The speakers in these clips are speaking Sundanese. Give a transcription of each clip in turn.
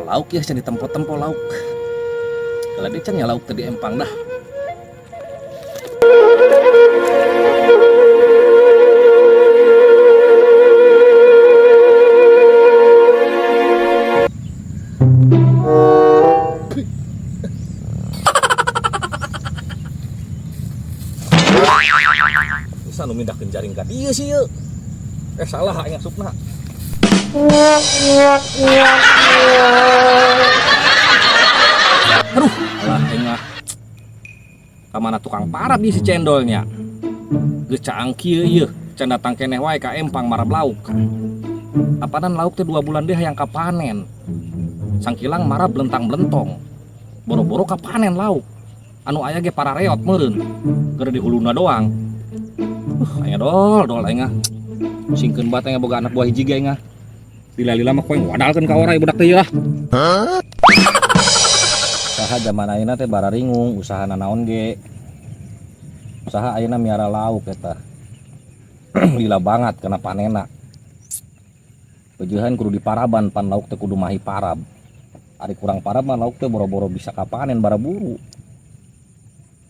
Lauk ya can ditempo-tempo lauk. Kalau dia can ya lauk tadi empang dah. Bisa nu mindahkeun jaring ka dieu sih ieu. Eh, salah aing asupna. Aduh, alah aing mah. Kamana tukang parab di si cendolnya? Geus caang kieu ieu, can datang keneh wae ka empang marab lauk. Apanan lauk teh 2 bulan deh hayang kapanen. Sangkilang marab belentang-belentong. Boro-boro kapanen lauk. Anu aya ge parareot meureun. Keur di huluna doang. Aing dol, dol aing ah. Singkeun bae aing boga anak buah hiji ge aing ah. Lila-lila mah koeng wadalkeun ka orai budak teh ieu lah. Usaha zaman ayeuna teh bararingung, usaha nanaon ge. Usaha ayeuna miara lauk eta. Lila banget kana panena. Pejehan kudu diparaban pan lauk teh kudu mahi parab. Ari kurang parab mah lauk teh boro-boro bisa kapanen baraburu.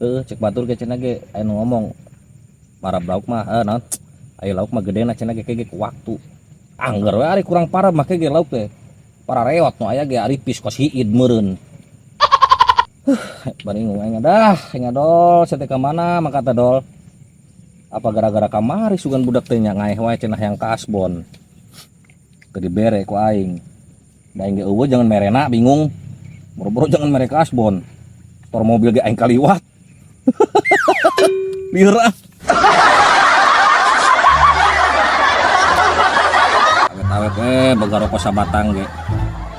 Cek batur ge cenah ge aya nu ngomong marab lauk mah naon? Aya lauk mah gedena cenah ge ge ku waktu. Angger we ari kurang parab mah ge lauk teh. Parareot nu aya ge ari pis kos hiid meureun. Baringung aing dah, aing dol, sia teh ka mana maka teh dol. Apa gara-gara kamari sugan budak teh nya ngaeh wae cenah yang kasbon. Teu dibere ku aing. Da aing ge eueuh jangan merena bingung. Boro-boro jangan mere kasbon. Tor mobil ge aing kaliwat. Lieur ah. Awet-awet boga rokok sabatang ge.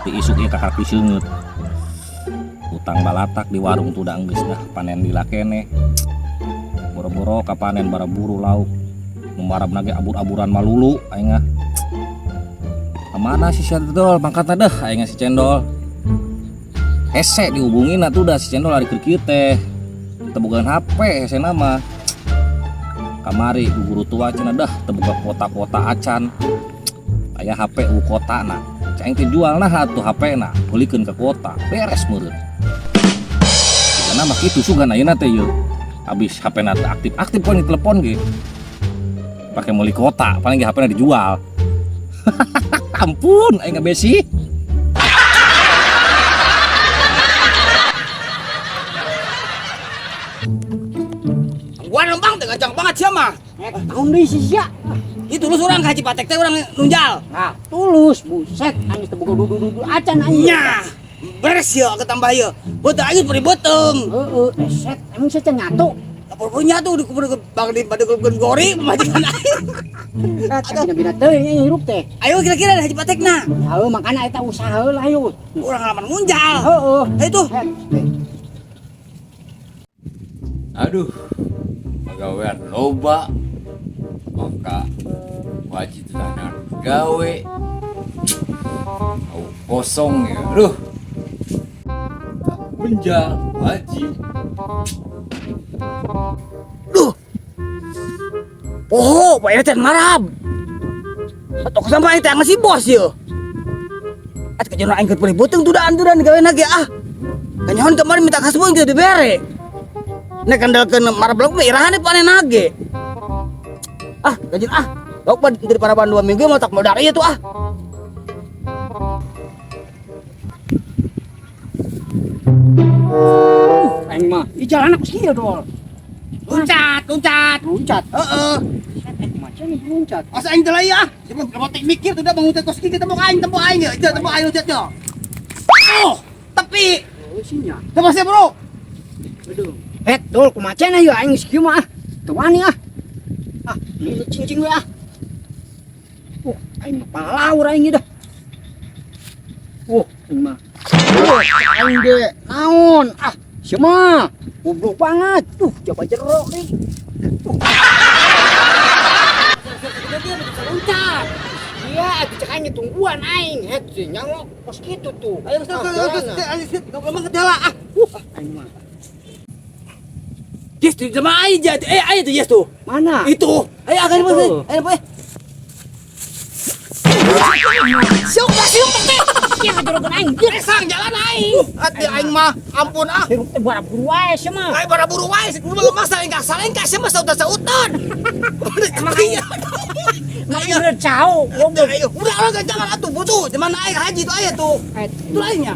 Ti isuk ieu kakak diseungeut. Utang balatak di warung tuh dah geus dah panen lila keneh. Boro-boro kapanen baraburu lauk. Memarabna ge abur-aburan malulu aing ah. Kemana si cendol mangkatna deh aing si cendol. Hese dihubungin atuh dah si cendol ari keur kieu teh. Teu bogaan HP hese nama. Kamari ku guru tua cenah dah teu boga kuota-kuota acan. Aya HP u kotana. Cai teh jual nah atuh H P-na, beulikeun ka kuota, beres meureun. Karena mah kitu sugan ayeuna teh ieu. Habis H P-na teh aktif-aktif poin telepon ge. Pake meuli kuota, paling ge H P-na dijual. Ampun, aing ngabesi. Gua nembang teh gancang banget sia mah. Tahun deui si sia. Itu tulus urang ka Cipatek teh urang nunjal. Nah, tulus buset aing teh boga dudu-dudu acan aing. Nya. Beres ya ketambah ieu. Beuteung aing beri beuteung. Heeh, eset emang sia can nyatu. Lapor punya tuh di kubur bang di pada kubur gori pemajikan aing. Eta bina-bina teuing aing hirup teh. Ayo kira-kira Haji Patek na. Ya heuh makana eta usaha heula ayo. Urang halaman ngunjal. Heeh. Ayo tuh. Aduh. Pagawean loba. Maka wajib tanah gawe. Au kosong ya. Aduh. Menjal wajib. Duh. Oh, Pak Rt marab. Atau sampai teh si bos ye. At kejono aing keur beuteung tudan-tudan gawe na ge ah. Kanyahoan kemarin minta kasbon geus dibere. Nek kandalkeun marab lauk mah irahan panen nage. Ah, gajin ah. Lauk mah dari paraban 2 minggu mau tak modal ieu tuh ah. Aing mah di jalan aku sih dol. Loncat, loncat. Loncat. Heeh. Macam ni loncat. Asa aing teh lah ah. Siapa robotik mikir tuh dah bangun kos kita tembok aing, tembok aing ya. Itu tembok aing loncatnya. Oh, tepi. Oh, sinya. Tembok sih, Bro. Aduh. Dol kumaha cenah ieu aing geus kieu mah ah. Teu wani ah. Ah, ini cincing we ah. Aing mah palaur aing ieu dah. Aing mah. Aing ge naon? Ah, sia mah goblok banget. Tuh, coba jerok nih. Loncat. Iya, atuh cek aing tungguan aing. Si nyangok kos kitu tuh. Ayo, geus, geus, geus, geus, geus, geus, geus, ah. Aing mah. Yes, di sama aing aja. Ayo tuh, yes tuh. Mana? Itu. Ayo, akan Itu. ayo, ayo. Siapa sih yang penting? Iya, Goblok aing. Resang jalan aing. Atuh aing mah ampun ah. Hirup teh baraburu wae sia mah. Aing baraburu wae kudu mah masa aing kasal aing kasih mah sautan-sautan. Emang aing. Emang aing udah jauh, goblok. Ayo, udah orang jangan atuh butuh. Di mana aing haji tuh aya tuh. Itu lainnya.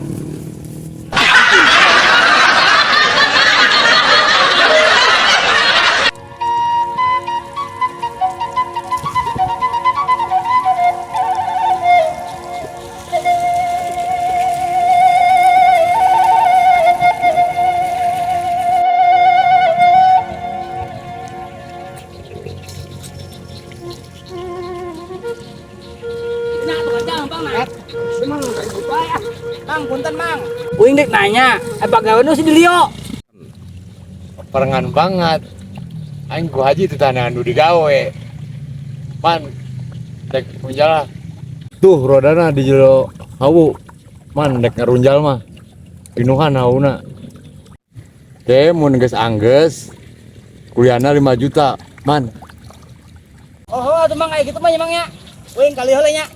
Mang, punten mang. Uing dek nanya, pagawean nu si Dilio. Perengan banget. Aing ku haji teu tahan nu digawe. Man, dek unjal lah. Tuh rodana di jero hawu. Man dek ngarunjal mah. Pinuhan hauna. Ke mun geus anggeus kuliahna 5 juta, man. Oh, atuh mang kayak gitu mah ya mang ya. Uing kali heula nya.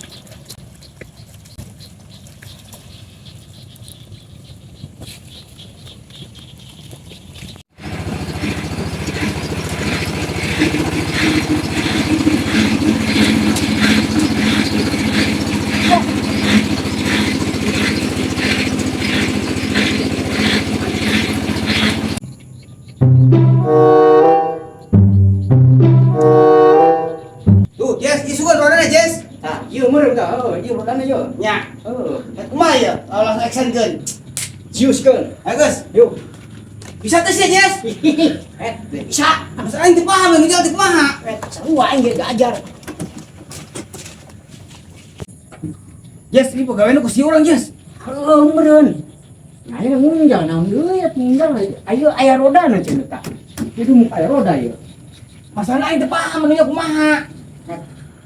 Tuh, Jess, isukan rodana, Jess. Tah, ieu meureun tah, heuh, ieu rodana ieu. Nya. Heuh, Kumaha ya? Langsung action keun. jiuskeun. Ayo, guys. Yuk. Bisa teh sih, Jess? Eh, bisa. Masa aing teu paham ngejual teu kumaha. Eh, sarua aing ge ajar. Jess, ini pegawainya ku si urang, Jess. Heuh, meureun. Nah, ieu ngunjal naon deui atuh ngunjal. Ayo aya rodana cenah tah. Jadi mu aya roda ieu. Masalah aing teu paham ngejual kumaha.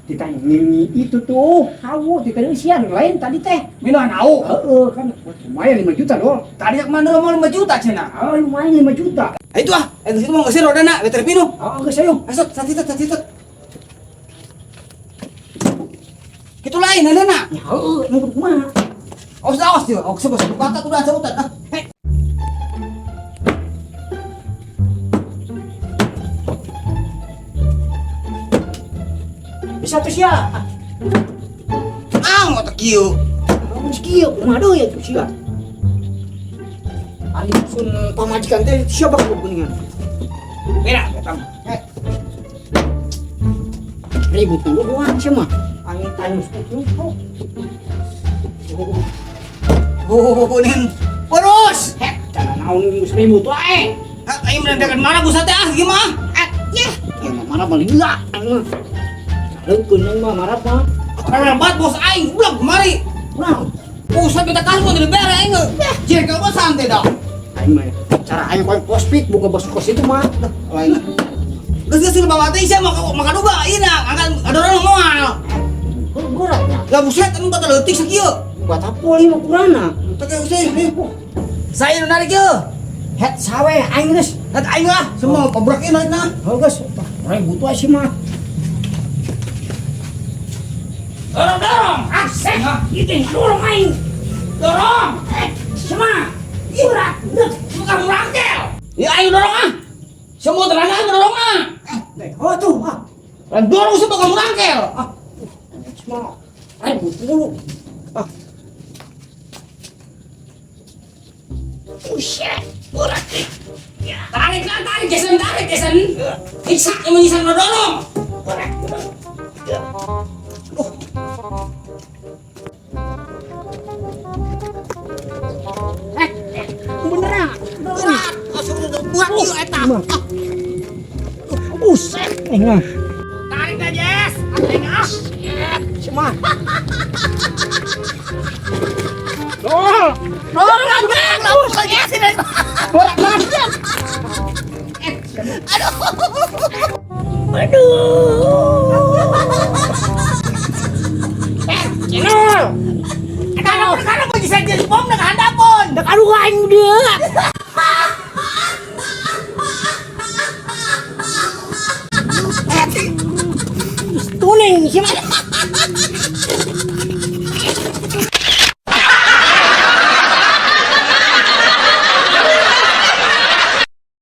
Ditanya mimi itu tuh, hawu ditanya isian lain tadi teh. Minuan au. Heeh, kan lumayan 5 juta dong. Tadi yang mana mau 5 juta cenah. Ah, lumayan 5 juta. Ah, itu ah, itu mau ngeusir rodana, better pinuh. Ah, geus ayo. Asot, satitut, satitut. Kitu lain nana. Ya heueuh, nu kumaha? Awas awas dia, awas bos. Batat udah sautan ah. Hei. Bisa tuh sia. Ah, ngotak kieu. Mun kieu kumaha deui atuh sia. Ari sun pamajikan teh sia bakal geuningan. Beda, datang. Eh. Ribut dulu doang sia mah. Angin tanyus itu. Oh, nin. Boros. Hek, cara naon geus ribut wae. Hah, aing menandakan mana busa teh ah gimana? Eh, yeh, ya mah marah mah lila aing mah. Leukeun aing mah marah mah. Keren banget bos aing, goblok kemari. Naon? Pusat minta kasbon dari bere aing. Jir kau bos santai dah. Aing mah cara aing koyo pospik buka bos kos itu mah. Lain. Geus geus bawa teh sia maka maka duga ieu na angkat adorong moal. Beratnya. Lah buset emang kata leutik sakieu. Buat apa lima kurana? Teu usah nih. Saya nu narik ieu. Het sawe aing geus. Het aing lah, semua pabrak ieu nah. Heuh geus, ribut wae sih mah. Dorong dorong. Asek, itu dorong aing. Dorong. Eh, semua. Berat. Bukan merangkel. Ya aing dorong ah. Semua tenaga aing dorong ah. Oh tuh, ah. Lan dorong semua kamu rangkel. Ah. Semua ribut mulu. Ah. Buset, berat nih. Tarik lah, tarik, Jason, tarik, Jason. Isak yang menyisang dorong. Berat. Eh, beneran. Berat. Berat ieu eta. Buset nih mah. Tarik dah, Jess. Tarik ah. Semua. Dorong. Dorong, bang. Langsung lagi sini. Borak banget. Aduh. Aduh. Eh, Cinul. Aduh, kalau mau bisa jadi bom dengan handapun. Dek aduh aing dia. Tuning sih mah.